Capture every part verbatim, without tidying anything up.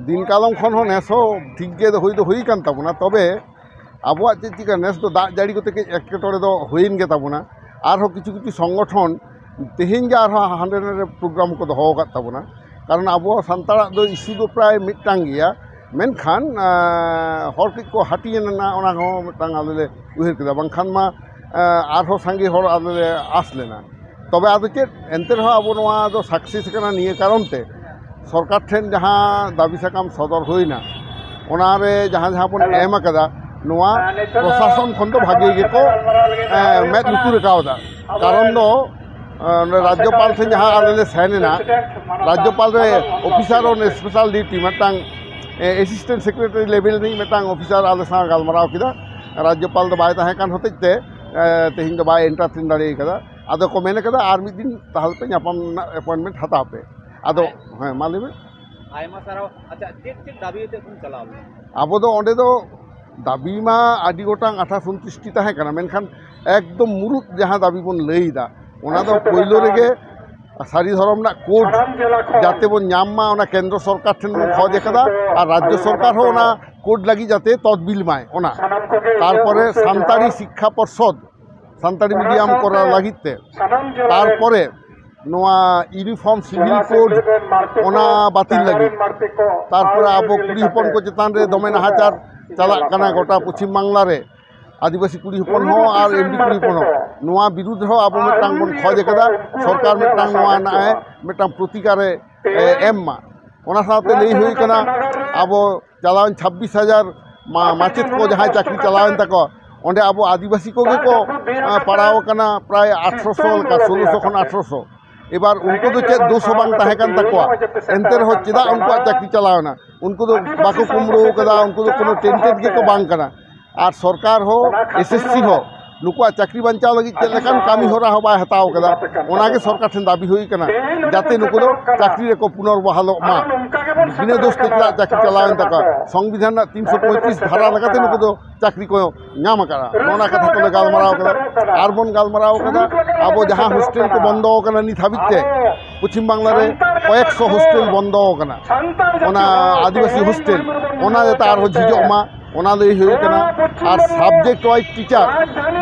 ᱫᱤᱱ ᱠᱟᱞᱚᱢ ᱠᱷᱚᱱ ᱦᱚᱸ ᱱᱮᱥ ᱦᱚᱸ ᱴᱷᱤᱠ ᱜᱮ ᱦᱩᱭ ᱫᱚ ᱦᱩᱭ ᱠᱟᱱ ᱛᱟᱵᱚᱱᱟ᱾ ᱛᱚᱵᱮ ᱟᱵᱚᱣᱟᱜ ᱪᱮᱫ ᱪᱤᱠᱟᱹ, ᱱᱮᱥ ᱫᱚ ᱫᱟᱜ ᱡᱟᱹᱲᱤ ᱠᱚᱛᱮ ᱠᱟᱹᱡ ᱮᱴᱠᱮᱴᱚᱬᱮ ᱫᱚ ᱦᱩᱭᱮᱱ ᱜᱮ ᱛᱟᱵᱚᱱᱟ᱾ ᱟᱨᱦᱚᱸ ᱠᱤᱪᱷᱩ ᱠᱤᱪᱷᱩ ᱥᱚᱝᱜᱚᱴᱷᱚᱱ ᱛᱮᱦᱮᱧ ᱜᱮ ᱟᱨᱦᱚᱸ ᱦᱟᱸᱰᱮ ᱱᱟᱰᱮ ᱯᱨᱳᱜᱨᱟᱢ ᱠᱚ ᱫᱚᱦᱚ ᱟᱠᱟᱫ ᱛᱟᱵᱚᱱᱟ᱾ ᱠᱟᱨᱚᱱ ᱟᱵᱚ ᱥᱟᱱᱛᱟᱲᱟᱜ ᱫᱚ ᱤᱥᱩ ᱫᱚ ᱯᱨᱟᱭ ᱢᱤᱫᱴᱟᱝ ᱜᱮᱭᱟ, ᱢᱮᱱᱠᱷᱟᱱ ᱟᱸ, ᱦᱚᱲ ᱠᱟᱹᱡ ᱠᱚ ᱦᱟᱹᱴᱤᱧ ᱮᱱᱟ, ᱚᱱᱟ ᱦᱚᱸ ᱢᱤᱫᱴᱟᱝ ᱟᱞᱮ ᱞᱮ ᱩᱭᱦᱟᱹᱨ ᱠᱮᱫᱟ, ᱵᱟᱝᱠᱷᱟᱱ ᱢᱟ ᱟᱸ, ᱟᱨᱦᱚᱸ ᱥᱟᱸᱜᱮ ᱦᱚᱲ ᱟᱞᱮ ᱞᱮ ᱟᱥ ᱞᱮᱱᱟ᱾ ᱛᱚᱵᱮ ᱟᱫᱚ ᱪᱮᱫ, ᱮᱱᱛᱮ ᱨᱮᱦᱚᱸ ᱟᱵᱚ ᱱᱚᱣᱟ ᱫᱚ ᱥᱟᱠᱥᱮᱥ ᱠᱟᱱᱟ ᱱᱤᱭᱟᱹ ᱠᱟᱨᱚᱱ ᱛᱮ, ᱥᱚᱨᱠᱟᱨ ᱴᱷᱮᱱ ᱡᱟᱦᱟᱸ ᱫᱟᱹᱵᱤ ᱥᱟᱠᱟᱢ ᱥᱚᱫᱚᱨ ᱦᱩᱭᱱᱟ, ᱚᱱᱟᱨᱮ ᱡᱟᱦᱟᱸ ᱡᱟᱦᱟᱸ ᱵᱚᱱ ᱮᱢ ᱟᱠᱟᱫᱟ, ᱱᱚᱣᱟ ᱯᱨᱚᱥᱟᱥᱚᱱ ᱠᱷᱚᱱ ᱫᱚ ᱵᱷᱟᱜᱮ ᱜᱮᱠᱚ, ᱮᱸ, ᱢᱮᱫ ᱞᱩᱛᱩᱨ ᱟᱠᱟᱣᱫᱟ᱾ ᱠᱟᱨᱚᱱ ᱫᱚ, ᱮᱸ, ᱨᱟᱡᱽᱡᱚᱯᱟᱞ ᱴᱷᱮᱱ ᱡᱟᱦᱟᱸ ᱟᱞᱮ ᱞᱮ ᱥᱮᱱ ᱮᱱᱟ, ᱨᱟᱡᱽᱡᱚᱯᱟᱞ ᱨᱮ ᱚᱯᱷᱤᱥᱟᱨ ᱚᱱ ᱥᱯᱮᱥᱟᱞ ᱰᱤᱭᱩᱴᱤ ᱢᱤᱫᱴᱟᱝ, ᱮ, ᱮᱥᱤᱥᱴᱮᱱᱴ ᱥᱮᱠᱨᱮᱴᱟᱨᱤ ᱞᱮᱵᱮᱞ ᱨᱤᱱᱤᱡ ᱢᱤᱫᱴᱟᱝ ᱚᱯᱷᱤᱥᱟᱨ ᱟᱞᱮ ᱥᱟᱶ ᱜᱟᱞᱢᱟᱨᱟᱣ ᱠᱮᱫᱟ᱾ ᱨᱟᱡᱽᱡᱚᱯᱟᱞ ᱫᱚ ᱵᱟᱭ ᱛᱟᱦᱮᱸ ᱠᱟᱱ ᱦᱚᱛᱮᱡ ᱛᱮ, ᱮ, ᱛᱮᱦᱮᱧ ᱫᱚ ᱵᱟᱭ ᱮᱱᱴᱟᱨᱴᱮᱱ ᱫᱟᱲᱮ ᱠᱟᱫᱟ᱾ ᱟᱫᱚ ᱠᱚ ᱢᱮᱱ ᱠᱟᱫᱟ, "ᱟᱨ ᱢᱤᱫ ᱫᱤᱱ ᱛᱟᱦᱚᱞᱮ ᱯᱮ ᱧᱟᱯᱟᱢ ᱨᱮᱱᱟᱜ ᱮᱯᱚᱭᱮᱱᱴᱢᱮᱱᱴ ᱦᱟᱛᱟᱣ ᱯᱮ᱾" ᱟᱫᱚ, ᱦᱮᱸ, ᱢᱟ ᱞᱟᱹᱭ ᱢᱮ᱾ ᱟᱭᱢᱟ ᱥᱟᱨᱦᱟᱣ᱾ ᱟᱪᱪᱷᱟ, ᱪᱮᱫ ᱪᱮᱫ ᱫᱟᱹᱵᱤ ᱠᱟᱛᱮ ᱵᱚᱱ ᱪᱟᱞᱟᱣ ᱞᱮᱱᱟ? ᱟᱵᱚ ᱫᱚ ᱚᱸᱰᱮ ᱫᱚ ᱫᱟᱹᱵᱤ ᱢᱟ ᱟᱹᱰᱤ ᱜᱚᱴᱟᱝ ᱟᱴᱷᱟᱥ ᱩᱱᱛᱨᱤᱥ ᱴᱤ ᱛᱟᱦᱮᱸ ᱠᱟᱱᱟ, ᱢᱮᱱᱠᱷᱟᱱ ᱮᱠᱫᱚᱢ ᱢᱩᱲᱩᱫ ᱡᱟᱦᱟᱸ ᱫᱟᱹᱵᱤ ᱵᱚᱱ ᱞᱟᱹᱭ ᱮᱫᱟ, ᱚᱱᱟ ᱫᱚ ᱯᱳᱭᱞᱳ ᱨᱮᱜᱮ ᱥᱟᱹᱨᱤ ᱫᱷᱚᱨᱚᱢ ᱨᱮᱱᱟᱜ ᱠᱳᱰ ᱡᱟᱛᱮ ᱵᱚᱱ ᱧᱟᱢ ᱢᱟ, ᱚᱱᱟ ᱠᱮᱱᱫᱨᱚ ᱥᱚᱨᱠᱟᱨ ᱴᱷᱮᱱ ᱵᱚᱱ ᱠᱷᱚᱡᱽ ᱟᱠᱟᱫᱟ, ᱟᱨ ᱨᱟᱡᱽᱡᱚ ᱥᱚᱨᱠᱟᱨ ᱦᱚᱸ ᱚᱱᱟ ᱠᱳᱰ ᱞᱟᱹᱜᱤᱫ ᱡᱟᱛᱮ ᱛᱚᱫᱵᱤᱞ ᱢᱟᱭ, ᱚᱱᱟ᱾ ᱛᱟᱨᱯᱚᱨᱮ ᱥᱟᱱᱛᱟᱲᱤ ᱥᱤᱠᱠᱷᱟ ᱯᱚᱨᱥᱚᱫ, ᱥᱟᱱᱛᱟᱲᱤ ᱢᱤᱰᱤᱭᱟᱢ ᱠᱚᱨᱟᱣ ᱞᱟᱹᱜᱤᱫ ᱛᱮ, ᱛᱟᱨᱯᱚᱨᱮ ᱱᱚᱣᱟ ᱤᱭᱩᱱᱤᱯᱷᱚᱨᱢ ᱥᱤᱵᱤᱞ ᱠᱳᱰ, ᱚᱱᱟ ᱵᱟᱹᱛᱤᱞ ᱞᱟᱹᱜᱤᱫ, ᱛᱟᱨᱯᱚᱨᱮ ᱟᱵᱚ ᱠᱩᱲᱤ ᱦᱚᱯᱚᱱ ᱠᱚ ᱪᱮᱛᱟᱱ ᱨᱮ ᱫᱚᱢᱮ ᱱᱟᱦᱟᱪᱟᱨ ᱪᱟᱞᱟᱜ ᱠᱟᱱᱟ ᱜᱚᱴᱟ ᱯᱚᱪᱷᱤᱢ ᱵᱟᱝᱞᱟ ᱨᱮ, ᱟᱹᱫᱤᱵᱟᱹᱥᱤ ᱠᱩᱲᱤ ᱦᱚᱯᱚᱱ ᱦᱚᱸ ᱟᱨ ᱮᱢᱰᱤ ᱠᱩᱲᱤ ᱦᱚᱯᱚᱱ ᱦᱚᱸ, ᱱᱚᱣᱟ ᱵᱤᱨᱩᱫᱽ ᱨᱮᱦᱚᱸ ᱟᱵᱚ ᱢᱤᱫᱴᱟᱝ ᱵᱚᱱ ᱠᱷᱚᱡᱽ ᱟᱠᱟᱫᱟ, ᱥᱚᱨᱠᱟᱨ ᱢᱤᱫᱴᱟᱝ ᱱᱚᱣᱟ ᱨᱮᱱᱟᱜ ᱮ ᱢᱤᱫᱴᱟᱝ ᱯᱨᱚᱛᱤᱠᱟᱨ ᱮ, ᱮ, ᱮᱢ ᱢᱟ᱾ ᱚᱱᱟ ᱥᱟᱶᱛᱮ ᱞᱟᱹᱭ ᱦᱩᱭ ᱠᱟᱱᱟ, ᱟᱵᱚ ᱪᱟᱞᱟᱣᱮᱱ ᱪᱷᱟᱵᱵᱤᱥ ᱦᱟᱡᱟᱨ ᱢᱟ-, ᱢᱟᱪᱮᱫ ᱠᱚ ᱡᱟᱦᱟᱸᱭ ᱪᱟᱹᱠᱨᱤ ᱪᱟᱞᱟᱣᱮᱱ ᱛᱟᱠᱚᱣᱟ, ᱚᱸᱰᱮ ᱟᱵᱚ ᱟᱹᱫᱤᱵᱟᱹᱥᱤ ᱠᱚᱜᱮ ᱠᱚ, ᱟ, ᱯᱟᱲᱟᱣ ᱟᱠᱟᱱᱟ ᱯᱨᱟᱭ ᱟᱴᱷᱨᱚᱥᱚ ᱞᱮᱠᱟ, ᱥᱳᱞᱳᱥᱚ ᱠᱷᱚᱱ ᱟᱴᱷᱨᱚᱥᱚ᱾ ᱮᱵᱟᱨ ᱩᱱᱠᱩ ᱫᱚ ᱪᱮᱫ ᱫᱳᱥ ᱦᱚᱸ ᱵᱟᱝ ᱛᱟᱦᱮᱸ ᱠᱟᱱ ᱛᱟᱠᱚᱣᱟ, ᱮᱱᱛᱮ ᱨᱮᱦᱚᱸ ᱪᱮᱫᱟᱜ ᱩᱱᱠᱩᱣᱟᱜ ᱪᱟᱹᱠᱨᱤ ᱪᱟᱞᱟᱣ ᱮᱱᱟ? ᱩᱱᱠᱩ ᱫᱚ ᱵᱟᱠᱚ ᱠᱩᱢᱵᱽᱲᱩ ᱟᱠᱟᱫᱟ, ᱩᱱᱠᱩ ᱫᱚ ᱠᱳᱱᱳ ᱴᱮᱱᱴᱮᱰ ᱜᱮᱠᱚ ᱵᱟᱝ ᱠᱟᱱᱟ᱾ ᱟᱨ ᱥᱚᱨᱠᱟᱨ ᱦᱚᱸ, ᱮᱥᱮᱥᱥᱤ ᱦᱚᱸ ᱱᱩᱠᱩᱣᱟᱜ ᱪᱟᱹᱠᱨᱤ ᱵᱟᱧᱪᱟᱣ ᱞᱟᱹᱜᱤᱫ ᱪᱮᱫ ᱞᱮᱠᱟᱱ ᱠᱟᱹᱢᱤ ᱦᱚᱨᱟ ᱦᱚᱸ ᱵᱟᱭ ᱦᱟᱛᱟᱣ ᱠᱟᱫᱟ, ᱚᱱᱟᱜᱮ ᱥᱚᱨᱠᱟᱨ ᱴᱷᱮᱱ ᱫᱟᱹᱵᱤ ᱦᱩᱭ ᱠᱟᱱᱟ, ᱡᱟᱛᱮ ᱱᱩᱠᱩ ᱫᱚ ᱪᱟᱹᱠᱨᱤ ᱨᱮᱠᱚ ᱯᱩᱱᱚᱨᱵᱚᱦᱟᱞᱚᱜ ᱢᱟ᱾ ᱵᱤᱱᱟᱹ ᱫᱳᱥ ᱛᱮ ᱪᱮᱫᱟᱜ ᱪᱟᱹᱠᱨᱤ ᱪᱟᱞᱟᱣᱮᱱ ᱛᱟᱠᱚᱣᱟ? ᱥᱚᱝᱵᱤᱫᱷᱟᱱ ᱨᱮᱱᱟᱜ ᱛᱤᱱᱥᱚ ᱯᱚᱸᱭᱛᱨᱤᱥ ᱫᱷᱟᱨᱟ ᱞᱮᱠᱟᱛᱮ ᱱᱩᱠᱩ ᱫᱚ ᱪᱟᱹᱠᱨᱤ ᱠᱚ ᱧᱟᱢ ᱟᱠᱟᱫᱟ᱾ ᱱᱚᱜᱼᱚ ᱱᱟ ᱠᱟᱛᱷᱟ ᱠᱚᱞᱮ ᱜᱟᱞᱢᱟᱨᱟᱣ ᱠᱟᱫᱟ᱾ ᱟᱨ ᱵᱚᱱ ᱜᱟᱞᱢᱟᱨᱟᱣ ᱠᱟᱫᱟ ᱟᱵᱚ ᱡᱟᱦᱟᱸ ᱦᱳᱥᱴᱮᱞ ᱠᱚ ᱵᱚᱱᱫᱚ ᱟᱠᱟᱱᱟ ᱱᱤᱛ ᱦᱟᱹᱵᱤᱡ ᱛᱮ, ᱯᱚᱪᱷᱤᱢ ᱵᱟᱝᱞᱟ ᱨᱮ ᱠᱚᱭᱮᱠᱥᱚ ᱦᱳᱥᱴᱮᱞ ᱵᱚᱱᱫᱚ ᱟᱠᱟᱱᱟ, ᱚᱱᱟ ᱟᱹᱫᱤᱵᱟᱹᱥᱤ ᱦᱳᱥᱴᱮᱞ, ᱚᱱᱟ ᱡᱟᱛᱮ ᱟᱨᱦᱚᱸ ᱡᱷᱤᱡᱚᱜ ᱢᱟ, ᱚᱱᱟ ᱞᱟᱹᱭ ᱦᱩᱭ ᱠᱟᱱᱟ᱾ ᱟᱨ subject wise teacher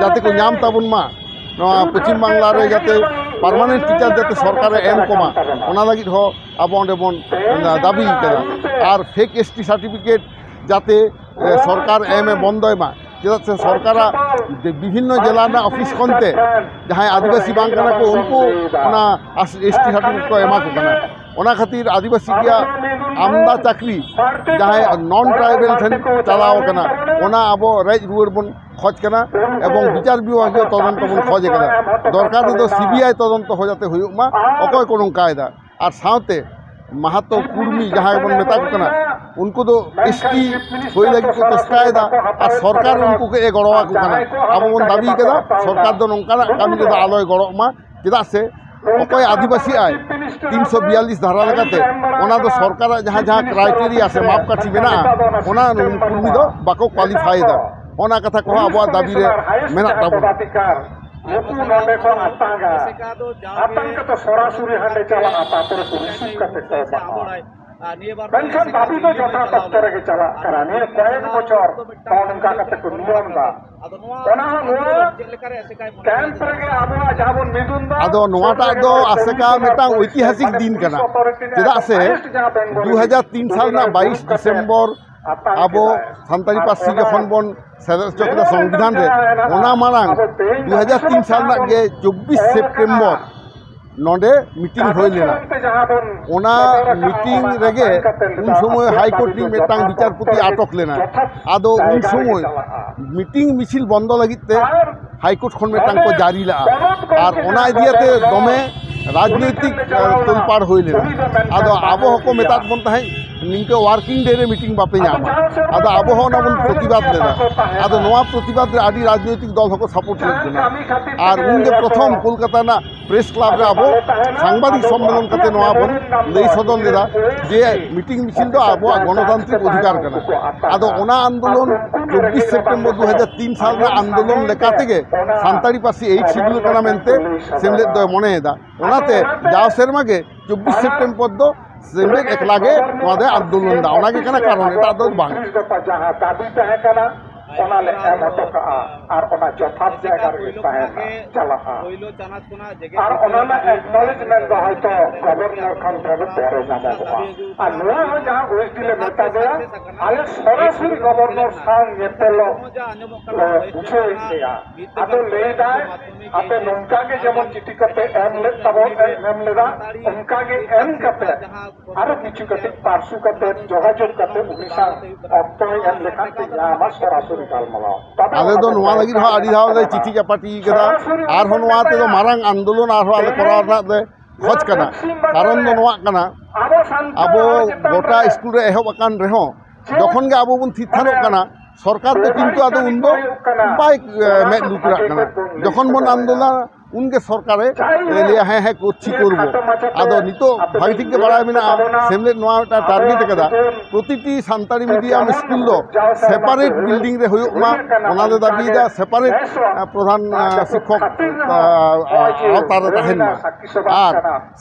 ᱡᱟᱛᱮ ᱠᱚ ᱧᱟᱢ ᱛᱟᱵᱚᱱ ᱢᱟ, ᱱᱚᱣᱟ ᱯᱚᱪᱷᱤᱢ ᱵᱟᱝᱞᱟ ᱨᱮ ᱡᱟᱛᱮ permanent teacher ᱡᱟᱛᱮ ᱥᱚᱨᱠᱟᱨᱮ ᱮᱢ ᱠᱚᱢᱟ, ᱚᱱᱟ ᱞᱟᱹᱜᱤᱫ ᱦᱚᱸ ᱟᱵᱚ ᱚᱸᱰᱮ ᱵᱚᱱ ᱫᱟᱹᱵᱤ ᱠᱟᱫᱟ᱾ ᱟᱨ fake S T certificate ᱡᱟᱛᱮ, ᱮ, ᱥᱚᱨᱠᱟᱨ ᱮᱢ ᱮ ᱵᱚᱱᱫᱚᱭ ᱢᱟ, ᱪᱮᱫᱟᱜ ᱥᱮ ᱥᱚᱨᱠᱟᱨᱟᱜ ᱵᱤᱵᱷᱤᱱᱱᱚ ᱡᱮᱞᱟ ᱨᱮᱱᱟᱜ ᱚᱯᱷᱤᱥ ᱠᱷᱚᱱ ᱛᱮ ᱡᱟᱦᱟᱸᱭ ᱟᱹᱫᱤᱵᱟᱹᱥᱤ ᱵᱟᱝ ᱠᱟᱱᱟ ᱠᱚ, ᱩᱱᱠᱩ ᱚᱱᱟ S T certificate ᱠᱚ ᱮᱢᱟ ᱠᱚ ᱠᱟᱱᱟ᱾ ᱚᱱᱟ ᱠᱷᱟᱹᱛᱤᱨ ᱟᱹᱫᱤᱵᱟᱹᱥᱤ ᱠᱚᱣᱟᱜ ᱟᱢᱫᱟ ᱪᱟᱹᱠᱨᱤ ᱡᱟᱦᱟᱸᱭ non tribal ᱴᱷᱮᱱ ᱪᱟᱞᱟᱣ ᱟᱠᱟᱱᱟ, ᱚᱱᱟ ᱟᱵᱚ ᱨᱮᱡ ᱨᱩᱣᱟᱹᱲ ᱵᱚᱱ ᱠᱷᱚᱡᱽ ᱠᱟᱱᱟ ᱮᱵᱚᱝ ᱵᱤᱪᱟᱨ ᱵᱤᱵᱷᱟᱜᱤᱭᱚ ᱛᱚᱫᱚᱱᱛᱚ ᱵᱚᱱ ᱠᱷᱚᱡᱽ ᱠᱟᱱᱟ᱾ ᱫᱚᱨᱠᱟᱨ ᱨᱮᱫᱚ C B I ᱛᱚᱫᱚᱱᱛᱚ ᱦᱚᱸ ᱡᱟᱛᱮ ᱦᱩᱭᱩᱜ ᱢᱟ, ᱚᱠᱚᱭ ᱠᱚ ᱱᱚᱝᱠᱟᱭᱮᱫᱟ᱾ ᱟᱨ ᱥᱟᱶᱛᱮ ᱢᱟᱦᱟᱛᱚ ᱠᱩᱲᱢᱤ ᱡᱟᱦᱟᱸᱭ ᱵᱚᱱ ᱢᱮᱛᱟ ᱠᱚ ᱠᱟᱱᱟ, ᱩᱱᱠᱩ ᱫᱚ S T ᱦᱩᱭ ᱞᱟᱹᱜᱤᱫ ᱠᱚ ᱪᱮᱥᱴᱟᱭᱮᱫᱟ ᱟᱨ ᱥᱚᱨᱠᱟᱨ ᱩᱱᱠᱩ ᱜᱮ ᱜᱚᱲᱚ ᱟᱠᱚ ᱠᱟᱱᱟ᱾ ᱟᱵᱚ ᱵᱚᱱ ᱫᱟᱹᱵᱤ ᱠᱟᱫᱟ ᱥᱚᱨᱠᱟᱨ ᱫᱚ ᱱᱚᱝᱠᱟᱱᱟᱜ ᱠᱟᱹᱢᱤ ᱨᱮᱫᱚ ᱟᱞᱚᱭ ᱜᱚᱲᱚᱜ ᱢᱟ, ᱪᱮᱫᱟᱜ ᱥᱮ ᱚᱠᱚᱭ ᱟᱹᱫᱤᱵᱟᱹᱥᱤ ᱟᱭ ᱛᱤᱱᱥᱚ ᱵᱤᱭᱟᱞᱞᱤᱥ ᱫᱷᱟᱨᱟ ᱞᱮᱠᱟᱛᱮ, ᱚᱱᱟ ᱫᱚ ᱥᱚᱨᱠᱟᱨᱟᱜ ᱡᱟᱦᱟᱸ ᱡᱟᱦᱟᱸ criteria ᱥᱮ ᱢᱟᱯᱠᱟᱴᱷᱤ ᱢᱮᱱᱟᱜᱼᱟ, ᱚᱱᱟ ᱠᱩᱲᱢᱤ ᱫᱚ ᱵᱟᱠᱚ qualify ᱮᱫᱟ᱾ ᱚᱱᱟ ᱠᱟᱛᱷᱟ ᱠᱚᱦᱚᱸ ᱟᱵᱚᱣᱟᱜ ᱫᱟᱹᱵᱤ ᱨᱮ ᱢᱮᱱᱟᱜ ᱛᱟᱵᱚᱱᱟ᱾ ᱱᱩᱠᱩ ᱱᱚᱰᱮ ᱠᱚ ᱟᱛᱟᱝᱟ᱾ ᱟᱛᱟᱝ ᱠᱟᱛᱮ ᱥᱚᱨᱟᱥᱚᱨᱤ ᱦᱟᱸᱰᱮ ᱪᱟᱞᱟᱜᱼᱟ, ᱛᱟᱨᱯᱚᱨᱮ ᱠᱚ receive ᱠᱟᱛᱮ ᱠᱚ ᱮᱢᱟᱜᱼᱟ᱾ ᱢᱮᱱᱠᱷᱟᱱ ᱫᱟᱹᱵᱤ ᱫᱚ ᱡᱚᱛᱷᱟᱛ ᱚᱠᱛᱚ ᱨᱮᱜᱮ ᱪᱟᱞᱟᱜ ᱠᱟᱱᱟ᱾ ᱱᱤᱭᱟᱹ ᱠᱚᱭᱮᱠ ᱵᱚᱪᱷᱚᱨ ᱱᱚᱜᱼᱚ ᱱᱚᱝᱠᱟ ᱠᱟᱛᱮ ᱠᱚ ᱱᱤᱭᱚᱢ ᱫᱟ᱾ ᱚᱱᱟ ᱦᱚᱸ ᱱᱚᱣᱟ camp ᱨᱮᱜᱮ ᱟᱵᱚᱣᱟᱜ ᱡᱟᱦᱟᱸ ᱵᱚᱱ ᱢᱤᱫᱩᱱ ᱫᱟ, ᱟᱫᱚ ᱱᱚᱣᱟᱴᱟᱜ ᱫᱚ ᱟᱥᱮᱠᱟ ᱢᱤᱫᱴᱟᱝ ᱳᱭᱛᱤᱦᱟᱥᱤᱠ ᱫᱤᱱ ᱠᱟᱱᱟ᱾ ᱪᱮᱫᱟᱜ ᱥᱮ ᱫᱩ ᱦᱟᱡᱟᱨ ᱛᱤᱱ ᱥᱟᱞ ᱨᱮᱱᱟᱜ ᱵᱟᱭᱤᱥ ᱰᱤᱥᱮᱢᱵᱚᱨ ᱟᱵᱚ ᱥᱟᱱᱛᱟᱲᱤ ᱯᱟᱹᱨᱥᱤ ᱡᱚᱠᱷᱚᱱ ᱵᱚᱱ ᱥᱮᱞᱮᱫ ᱦᱚᱪᱚ ᱠᱮᱫᱟ ᱥᱚᱝᱵᱤᱫᱷᱟᱱ ᱨᱮ, ᱚᱱᱟ ᱢᱟᱲᱟᱝ ᱫᱩ ᱦᱟᱡᱟᱨ ᱛᱤᱱ ᱥᱟᱞ ᱨᱮᱱᱟᱜ ᱜᱮ ᱪᱚᱵᱵᱤᱥ ᱥᱮᱯᱴᱮᱢᱵᱚᱨ ᱱᱚᱰᱮ meeting ᱦᱩᱭ ᱞᱮᱱᱟ᱾ ᱚᱱᱟ meeting ᱨᱮᱜᱮ ᱩᱱ ᱥᱚᱢᱚᱭ ᱦᱟᱭ ᱠᱳᱨᱴ ᱨᱤᱱ ᱢᱤᱫᱴᱟᱝ ᱵᱤᱪᱟᱨᱯᱚᱛᱤ ᱟᱴᱚᱠ ᱞᱮᱱᱟ᱾ ᱟᱫᱚ ᱩᱱ ᱥᱚᱢᱚᱭ meeting ᱢᱤᱪᱷᱤᱞ ᱵᱚᱱᱫᱚ ᱞᱟᱹᱜᱤᱫ ᱛᱮ ᱦᱟᱭ ᱠᱳᱨᱴ ᱠᱷᱚᱱ ᱢᱤᱫᱴᱟᱝ ᱠᱚ ᱡᱟᱹᱨᱤ ᱞᱟᱜᱼᱟ᱾ ᱟᱨ ᱚᱱᱟ ᱤᱫᱤᱭᱟᱛᱮ ᱫᱚᱢᱮ ᱨᱟᱡᱽᱱᱳᱭᱛᱤᱠ ᱴᱷᱤᱠ, ᱟᱸ, ᱛᱳᱞᱯᱟᱲ ᱦᱩᱭ ᱞᱮᱱᱟ᱾ ᱟᱫᱚ ᱟᱵᱚ ᱦᱚᱸᱠᱚ ᱢᱮᱛᱟᱫ ᱵᱚᱱ ᱛᱟᱦᱮᱸᱫ, ᱱᱤᱝᱠᱟᱹ working day ᱨᱮ meeting ᱵᱟᱯᱮ ᱧᱟᱢᱟ᱾ ᱟᱫᱚ ᱟᱵᱚ ᱦᱚᱸ ᱚᱱᱟ ᱵᱚᱱ ᱯᱨᱚᱛᱤᱵᱟᱫ ᱞᱮᱫᱟ᱾ ᱟᱫᱚ ᱱᱚᱣᱟ ᱯᱨᱚᱛᱤᱵᱟᱫ ᱨᱮ ᱟᱹᱰᱤ ᱨᱟᱡᱽᱱᱳᱭᱛᱤᱠ ᱫᱚᱞ ᱦᱚᱸᱠᱚ support ᱞᱮᱫ ᱵᱚᱱᱟ᱾ ᱟᱨ ᱩᱱᱜᱮ ᱯᱨᱚᱛᱷᱚᱢ ᱠᱳᱞᱠᱟᱛᱟ ᱨᱮᱱᱟᱜ press club ᱨᱮ ᱟᱵᱚ ᱥᱟᱝᱵᱟᱫᱤᱠ ᱥᱚᱢᱢᱮᱞᱚᱱ ᱠᱟᱛᱮ ᱱᱚᱣᱟ ᱵᱚᱱ ᱞᱟᱹᱭ ᱥᱚᱫᱚᱨ ᱞᱮᱫᱟ ᱡᱮ meeting ᱢᱤᱪᱷᱤᱞ ᱫᱚ ᱟᱵᱚᱣᱟᱜ ᱜᱚᱱᱚᱛᱟᱱᱛᱨᱤᱠ ᱚᱫᱷᱤᱠᱟᱨ ᱠᱟᱱᱟ᱾ ᱟᱫᱚ ᱚᱱᱟ ᱟᱱᱫᱳᱞᱚᱱ ᱪᱚᱵᱵᱤᱥ ᱥᱮᱯᱴᱮᱢᱵᱚᱨ ᱫᱩ ᱦᱟᱡᱟᱨ ᱛᱤᱱ ᱥᱟᱞ ᱨᱮᱱᱟᱜ ᱟᱱᱫᱳᱞᱚᱱ ᱞᱮᱠᱟ ᱛᱮᱜᱮ ᱥᱟᱱᱛᱟᱲᱤ ᱯᱟᱹᱨᱥᱤ eighth schedule ᱠᱟᱱᱟ ᱢᱮᱱᱛᱮ ᱥᱮᱢᱞᱮᱫ ᱫᱚᱭ ᱢᱚᱱᱮᱭᱮᱫᱟ᱾ ᱚᱱᱟᱛᱮ ᱡᱟᱣ ᱥᱮᱨᱢᱟ ᱜᱮ ᱪᱚᱵᱵᱤᱥ ᱥᱮᱯᱴᱮᱢᱵᱚᱨ ᱫᱚ ᱥᱮᱢᱞᱮᱫ ᱮᱠᱞᱟ ᱜᱮ ᱱᱚᱣᱟ ᱫᱚᱭ ᱟᱱᱫᱳᱞᱚᱱ ᱮᱫᱟ, ᱚᱱᱟ ᱜᱮ ᱠᱟᱱᱟ ᱠᱟᱨᱚᱱ, ᱮᱴᱟᱜ ᱫᱚ ᱵᱟᱝ᱾ ᱡᱟᱦᱟᱸ ᱫᱟᱹᱵᱤ ᱛᱟᱦᱮᱸ ᱠᱟᱱᱟ, ᱚᱱᱟ ᱞᱮ ᱮᱢ ᱦᱚᱴᱚ ᱠᱟᱜᱼᱟ ᱟᱨ ᱚᱱᱟ ᱡᱚᱛᱷᱟᱛ ᱡᱟᱭᱜᱟ ᱨᱮᱜᱮ ᱛᱟᱦᱮᱱᱟ, ᱪᱟᱞᱟᱜᱼᱟ᱾ ᱟᱨ ᱚᱱᱟ ᱨᱮᱱᱟᱜ acknowledgement ᱫᱚ ᱦᱚᱭᱛᱚ governor ᱠᱷᱚᱱ ᱯᱚᱨᱮ ᱧᱟᱢᱚᱜᱚᱜᱼᱟ᱾ ᱟᱨ ᱱᱚᱣᱟ ᱦᱚᱸ ᱡᱟᱦᱟᱸ ᱜᱳᱥᱴᱤ ᱞᱮ ᱢᱮᱛᱟ ᱫᱮᱭᱟ, ᱟᱞᱮ ᱥᱚᱨᱟᱥᱚᱨᱤ governor ᱥᱟᱶ ᱧᱮᱯᱮᱞᱚᱜ ᱞᱮ ᱵᱩᱡᱷᱟᱹᱣᱮᱫ ᱯᱮᱭᱟ᱾ ᱟᱫᱚ ᱞᱟᱹᱭ ᱫᱟᱭ, ᱟᱯᱮ ᱱᱚᱝᱠᱟ ᱜᱮ ᱡᱮᱢᱚᱱ ᱪᱤᱴᱷᱤ ᱠᱟᱛᱮ ᱮᱢ ᱞᱮᱫ ᱛᱟᱵᱚᱱ, ᱮᱢ, ᱮᱢ ᱞᱮᱫᱟ, ᱚᱱᱠᱟ ᱜᱮ ᱮᱢ ᱠᱟᱛᱮ ᱟᱨᱚ ᱠᱤᱪᱷᱩ ᱠᱟᱹᱴᱤᱡ ᱯᱟᱨᱥᱩ ᱠᱟᱛᱮ, ᱡᱳᱜᱟᱡᱳᱜᱽ ᱠᱟᱛᱮ ᱩᱱᱤ ᱥᱟᱶ ᱚᱠᱛᱚᱭ ᱮᱢ ᱞᱮᱠᱷᱟᱱ ᱛᱮ ᱧᱟᱢᱟ ᱥᱚᱨᱟᱥᱚᱨᱤ ᱜᱟᱞᱢᱟᱨᱟᱣ᱾ ᱛᱚᱵᱮ ᱟᱞᱮ ᱫᱚ ᱚᱱᱟ ᱱᱚᱣᱟ ᱞᱟᱹᱜᱤᱫ ᱦᱚᱸ ᱟᱹᱰᱤ ᱫᱷᱟᱣ ᱞᱮ ᱪᱤᱴᱷᱤ ᱪᱟᱯᱟᱴᱤ ᱠᱟᱫᱟ᱾ ᱥᱚᱨᱟᱥᱚᱨᱤ ᱟᱨᱦᱚᱸ ᱱᱚᱣᱟ ᱛᱮᱫᱚ ᱢᱟᱨᱟᱝ ᱟᱱᱫᱳᱞᱚᱱ ᱟᱨᱦᱚᱸ ᱟᱞᱮ ᱠᱚᱨᱟᱣ ᱨᱮᱱᱟᱜ ᱞᱮ ᱠᱷᱚᱡᱽ ᱠᱟᱱᱟ᱾ ᱠᱟᱨᱚᱱ ᱫᱚ ᱱᱚᱣᱟ ᱠᱟᱱᱟ, ᱟᱵᱚ ᱥᱟᱱᱛᱟᱲ ᱟᱵᱚ ᱪᱮᱛᱟᱱ ᱜᱚᱴᱟ ᱨᱮ ᱥᱠᱩᱞ ᱨᱮ ᱮᱦᱚᱵ ᱟᱠᱟᱱ ᱨᱮᱦᱚᱸ, ᱡᱚᱠᱷᱚᱱ ᱜᱮ ᱟᱵᱚ ᱵᱚᱱ ᱛᱷᱤᱨ ᱛᱷᱟᱱᱚᱜ ᱠᱟᱱᱟ, ᱥᱚᱨᱠᱟᱨ ᱫᱚ ᱠᱤᱱᱛᱩ ᱟᱫᱚ ᱩᱱᱫᱚ ᱵᱟᱭ, ᱮ, ᱢᱮᱫ ᱞᱩᱛᱩᱨᱟᱜ ᱠᱟᱱᱟ᱾ ᱡᱚᱠᱷᱚᱱ ᱵᱚᱱ ᱟᱱᱫᱳᱞᱚᱱᱟ, ᱩᱱᱜᱮ ᱥᱚᱨᱠᱟᱨᱮ ᱞᱟᱹᱭᱟ, "ᱦᱮᱸ, ᱦᱮᱸ, ᱠᱚᱨᱪᱷᱤ, ᱠᱚᱨᱵᱚ᱾" ᱟᱫᱚ ᱱᱤᱛᱚᱜ ᱵᱷᱟᱹᱜᱤ ᱴᱷᱤᱠ ᱜᱮ ᱵᱟᱲᱟᱭ ᱢᱮᱱᱟᱜᱼᱟ, ᱥᱮᱢᱞᱮᱫ ᱱᱚᱣᱟ ᱢᱤᱫᱴᱟᱝ target ᱟᱠᱟᱫᱟ, ᱯᱨᱚᱛᱤᱴᱤ ᱥᱟᱱᱛᱟᱲᱤ medium ᱥᱠᱩᱞ ᱫᱚ separate building ᱨᱮ ᱦᱩᱭᱩᱜ ᱢᱟ, ᱚᱱᱟ ᱞᱮ ᱫᱟᱹᱵᱤᱭᱮᱫᱟ᱾ Separate, ᱟ, ᱯᱨᱚᱫᱷᱟᱱ, ᱟ, ᱥᱤᱠᱠᱷᱚᱠ, ᱟ, ᱟ, ᱟᱣᱛᱟ ᱨᱮ ᱛᱟᱦᱮᱱ ᱢᱟ, ᱟᱨ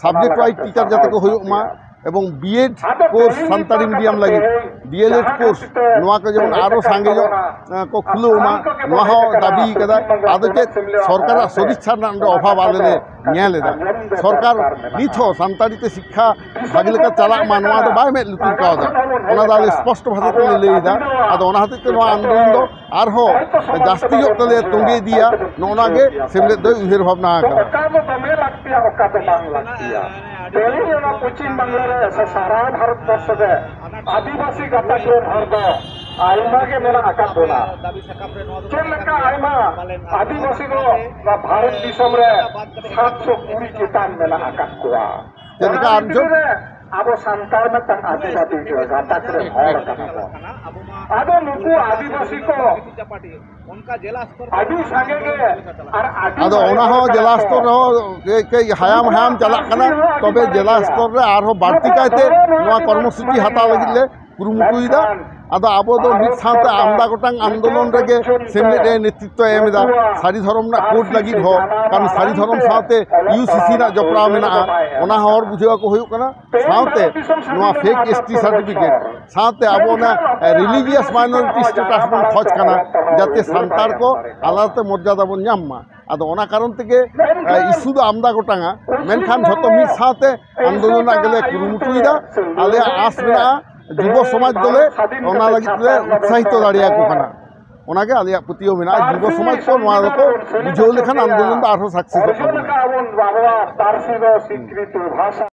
subject wise teacher ᱡᱟᱛᱮ ᱠᱚ ᱦᱩᱭᱩᱜ ᱢᱟ, ᱮᱵᱚᱝ B.Ed course ᱥᱟᱱᱛᱟᱲᱤ medium ᱞᱟᱹᱜᱤᱫ, D.El.Ed course, ᱱᱚᱣᱟ ᱠᱚ ᱡᱮᱢᱚᱱ ᱟᱨᱚ ᱥᱟᱸᱜᱮ ᱧᱚᱜ, ᱮᱸ, ᱠᱚ ᱠᱷᱩᱞᱟᱹᱣ ᱢᱟ, ᱱᱚᱣᱟ ᱦᱚᱸ ᱫᱟᱹᱵᱤ ᱠᱟᱫᱟᱭ᱾ ᱟᱫᱚ ᱪᱮᱫ ᱥᱚᱨᱠᱟᱨᱟᱜ ᱥᱚᱫᱤᱪᱪᱷᱟ ᱨᱮᱱᱟᱜ ᱱᱚᱰᱮ ᱚᱵᱷᱟᱵᱽ ᱟᱞᱮ ᱞᱮ ᱧᱮᱞ ᱮᱫᱟ᱾ ᱥᱚᱨᱠᱟᱨ ᱱᱤᱛ ᱦᱚᱸ ᱥᱟᱱᱛᱟᱲᱤ ᱛᱮ ᱥᱤᱠᱠᱷᱟ ᱵᱷᱟᱜᱮ ᱞᱮᱠᱟ ᱪᱟᱞᱟᱜ ᱢᱟ, ᱱᱚᱣᱟ ᱫᱚ ᱵᱟᱭ ᱢᱮᱫ ᱞᱩᱛᱩᱨ ᱠᱟᱣᱫᱟ᱾ ᱚᱱᱟ ᱫᱚ ᱟᱞᱮ ᱥᱯᱚᱥᱴᱚ ᱵᱷᱟᱥᱟ ᱛᱮᱞᱮ ᱞᱟᱹᱭ ᱮᱫᱟ᱾ ᱟᱫᱚ ᱚᱱᱟ ᱦᱚᱛᱮᱡ ᱛᱮ ᱱᱚᱣᱟ ᱟᱱᱫᱳᱞᱚᱱ ᱫᱚ ᱟᱨᱦᱚᱸ ᱡᱟᱹᱥᱛᱤ ᱧᱚᱜ ᱛᱮᱞᱮ ᱛᱚᱸᱜᱮ ᱤᱫᱤᱭᱟ, ᱱᱚᱜᱼᱚ ᱱᱚᱣᱟ ᱜᱮ ᱥᱮᱢᱞᱮᱫ ᱫᱚᱭ ᱩᱭᱦᱟᱹᱨ ᱵᱷᱟᱵᱽᱱᱟ ᱟᱠᱟᱫᱟ᱾ ᱚᱠᱟ ᱫᱚ ᱫᱚᱢᱮ ᱞᱟᱹᱠᱛᱤᱭᱟ, ᱚᱠᱟ ᱫᱚ ᱵᱟᱝ ᱞᱟᱹᱠᱛᱤᱭᱟ᱾ ᱛᱮᱦᱮᱧ ᱚᱱᱟ ᱯᱚᱪᱷᱤᱢ ᱵᱟᱝᱞᱟ ᱨᱮ ᱥᱮ ᱥᱟᱨᱟ ᱵᱷᱟᱨᱚᱛ ᱵᱚᱨᱥᱚ ᱨᱮ ᱟᱹᱫᱤᱵᱟᱹᱥᱤ ᱜᱟᱛᱟᱠ ᱨᱮᱱ ᱦᱚᱲ ᱫᱚ ᱟᱭᱢᱟ ᱜᱮ ᱢᱮᱱᱟᱜ ᱟᱠᱟᱫ ᱵᱚᱱᱟ᱾ ᱪᱮᱫ ᱞᱮᱠᱟ ᱟᱭᱢᱟ ᱟᱹᱫᱤᱵᱟᱹᱥᱤ ᱫᱚ ᱱᱚᱣᱟ ᱵᱷᱟᱨᱚᱛ ᱫᱤᱥᱚᱢ ᱨᱮ ᱥᱟᱛᱥᱚ ᱠᱩᱲᱤ ᱪᱮᱛᱟᱱ ᱢᱮᱱᱟᱜ ᱟᱠᱟᱫ ᱠᱚᱣᱟ᱾ ᱪᱮᱫ ᱞᱮᱠᱟ ᱚᱱᱟ ᱟᱨ ᱪᱚ? ᱵᱷᱤᱛᱨᱤ ᱨᱮ ᱟᱵᱚ ᱥᱟᱱᱛᱟᱲ ᱢᱤᱫᱴᱟᱝ ᱟᱹᱫᱤᱵᱟᱹᱥᱤ ᱜᱟᱛᱟᱠ ᱨᱮ ᱦᱚᱲ ᱠᱟᱱᱟ ᱵᱚᱱ᱾ ᱟᱫᱚ ᱱᱩᱠᱩ ᱟᱹᱫᱤᱵᱟᱹᱥᱤ ᱠᱚ ᱟᱹᱰᱤ ᱥᱟᱸᱜᱮ ᱜᱮ ᱟᱨ ᱟᱹᱰᱤ ᱟᱫᱚ ᱢᱟᱨᱮ ᱚᱱᱟ ᱦᱚᱸ ᱦᱚᱲ ᱡᱮᱞᱟ ᱠᱟᱱᱟ ᱠᱚ᱾ ᱥᱛᱚᱨ ᱨᱮᱦᱚᱸ ᱠᱟᱹᱡ, ᱠᱟᱹᱡ ᱦᱟᱭᱟᱢ ᱦᱟᱭᱟᱢ ᱪᱟᱞᱟᱜ ᱠᱟᱱᱟ᱾ ᱛᱚᱵᱮ ᱡᱮᱞᱟ ᱥᱛᱚᱨ ᱨᱮ ᱟᱨᱦᱚᱸ ᱵᱟᱹᱲᱛᱤ ᱠᱟᱭᱛᱮ ᱱᱚᱣᱟ ᱠᱚᱨᱢᱚᱥᱩᱪᱤ ᱦᱟᱛᱟᱣ ᱞᱟᱹᱜᱤᱫ ᱞᱮ ᱠᱩᱨᱩᱢᱩᱴᱩᱭᱮᱫᱟ᱾ ᱟᱫᱚ ᱟᱵᱚ ᱫᱚ ᱢᱤᱫ ᱥᱟᱶᱛᱮ ᱟᱢᱫᱟ ᱜᱚᱴᱟᱝ ᱟᱱᱫᱳᱞᱚᱱ ᱨᱮᱜᱮ ᱥᱮᱢᱞᱮᱫ ᱮ ᱱᱮᱛᱨᱤᱛᱵ ᱛᱚ ᱮᱢ ᱮᱫᱟ᱾ ᱥᱟᱹᱨᱤ ᱫᱷᱚᱨᱚᱢ ᱨᱮᱱᱟᱜ ᱠᱳᱰ ᱞᱟᱹᱜᱤᱫ ᱦᱚᱸ, ᱠᱟᱨᱚᱱ ᱥᱟᱹᱨᱤ ᱫᱷᱚᱨᱚᱢ ᱥᱟᱶᱛᱮ ᱤᱭᱩ ᱥᱤ ᱥᱤ ᱨᱮᱱᱟᱜ ᱡᱚᱯᱲᱟᱣ ᱢᱮᱱᱟᱜᱼᱟ, ᱚᱱᱟ ᱦᱚᱸ ᱦᱚᱲ ᱵᱩᱡᱷᱟᱹᱣ ᱟᱠᱚ ᱦᱩᱭᱩᱜ ᱠᱟᱱᱟ᱾ ᱥᱟᱶᱛᱮ ᱱᱚᱣᱟ ᱯᱷᱮᱠ ᱮᱥ ᱴᱤ ᱥᱟᱨᱴᱤᱯᱷᱤᱠᱮᱴ ᱥᱟᱶᱛᱮ ᱟᱵᱚ ᱚᱱᱟ ᱨᱤᱞᱤᱡᱤᱭᱟᱥ ᱢᱟᱭᱱᱚᱨᱤᱴᱤ ᱥᱴᱮᱴᱟᱥ ᱵᱚᱱ ᱠᱷᱚᱡᱽ ᱠᱟᱱᱟ, ᱡᱟᱛᱮ ᱥᱟᱱᱛᱟᱲ ᱠᱚ ᱟᱞᱟᱫᱟᱛᱮ ᱢᱚᱨᱡᱟᱫᱟ ᱵᱚᱱ ᱧᱟᱢ ᱢᱟ᱾ ᱟᱫᱚ ᱚᱱᱟ ᱠᱟᱨᱚᱱ ᱛᱮᱜᱮ, ᱮ, ᱤᱥᱩ ᱫᱚ ᱟᱢᱫᱟ ᱜᱚᱴᱟᱝᱟ, ᱢᱮᱱᱠᱷᱟᱱ ᱡᱷᱚᱛᱚ ᱢᱤᱫ ᱥᱟᱶᱛᱮ ᱟᱱᱫᱳᱞᱚᱱ ᱨᱮᱱᱟᱜ ᱜᱮᱞᱮ ᱠᱩᱨᱩᱢᱩᱴᱩᱭᱮᱫᱟ᱾ ᱟᱞᱮᱭᱟᱜ ᱟᱥ ᱢᱮᱱᱟᱜᱼᱟ, ᱡᱩᱵᱚ ᱥᱚᱢᱟᱡᱽ ᱫᱚᱞᱮ ᱚᱱᱟ ᱞᱟᱹᱜᱤᱫ ᱞᱮ ᱩᱛᱥᱟᱦᱤᱛᱚ ᱫᱟᱲᱮᱭᱟᱠᱚ ᱠᱟᱱᱟ᱾ ᱚᱱᱟᱜᱮ ᱟᱞᱮᱭᱟᱜ ᱯᱟᱹᱛᱭᱟᱹᱣ ᱢᱮᱱᱟᱜᱼᱟ᱾ ᱡᱩᱵᱚ ᱥᱚᱢᱟᱡᱽ ᱠᱚ ᱱᱚᱣᱟ ᱫᱚᱠᱚ ᱵᱩᱡᱷᱟᱹᱣ ᱞᱮᱠᱷᱟᱱ ᱟᱱᱫᱳᱞᱚᱱ ᱫᱚ ᱟᱨᱦᱚᱸ ᱥᱟᱠᱥᱮᱥᱚᱜ ᱛᱟᱵᱚᱱᱟ᱾ ᱟᱵᱚᱱ ᱟᱵᱚᱣᱟᱜ ᱯᱟᱹᱨᱥᱤ ᱫᱚ ᱥᱤᱠᱨᱤᱛᱤ ᱵᱷᱟᱥᱟ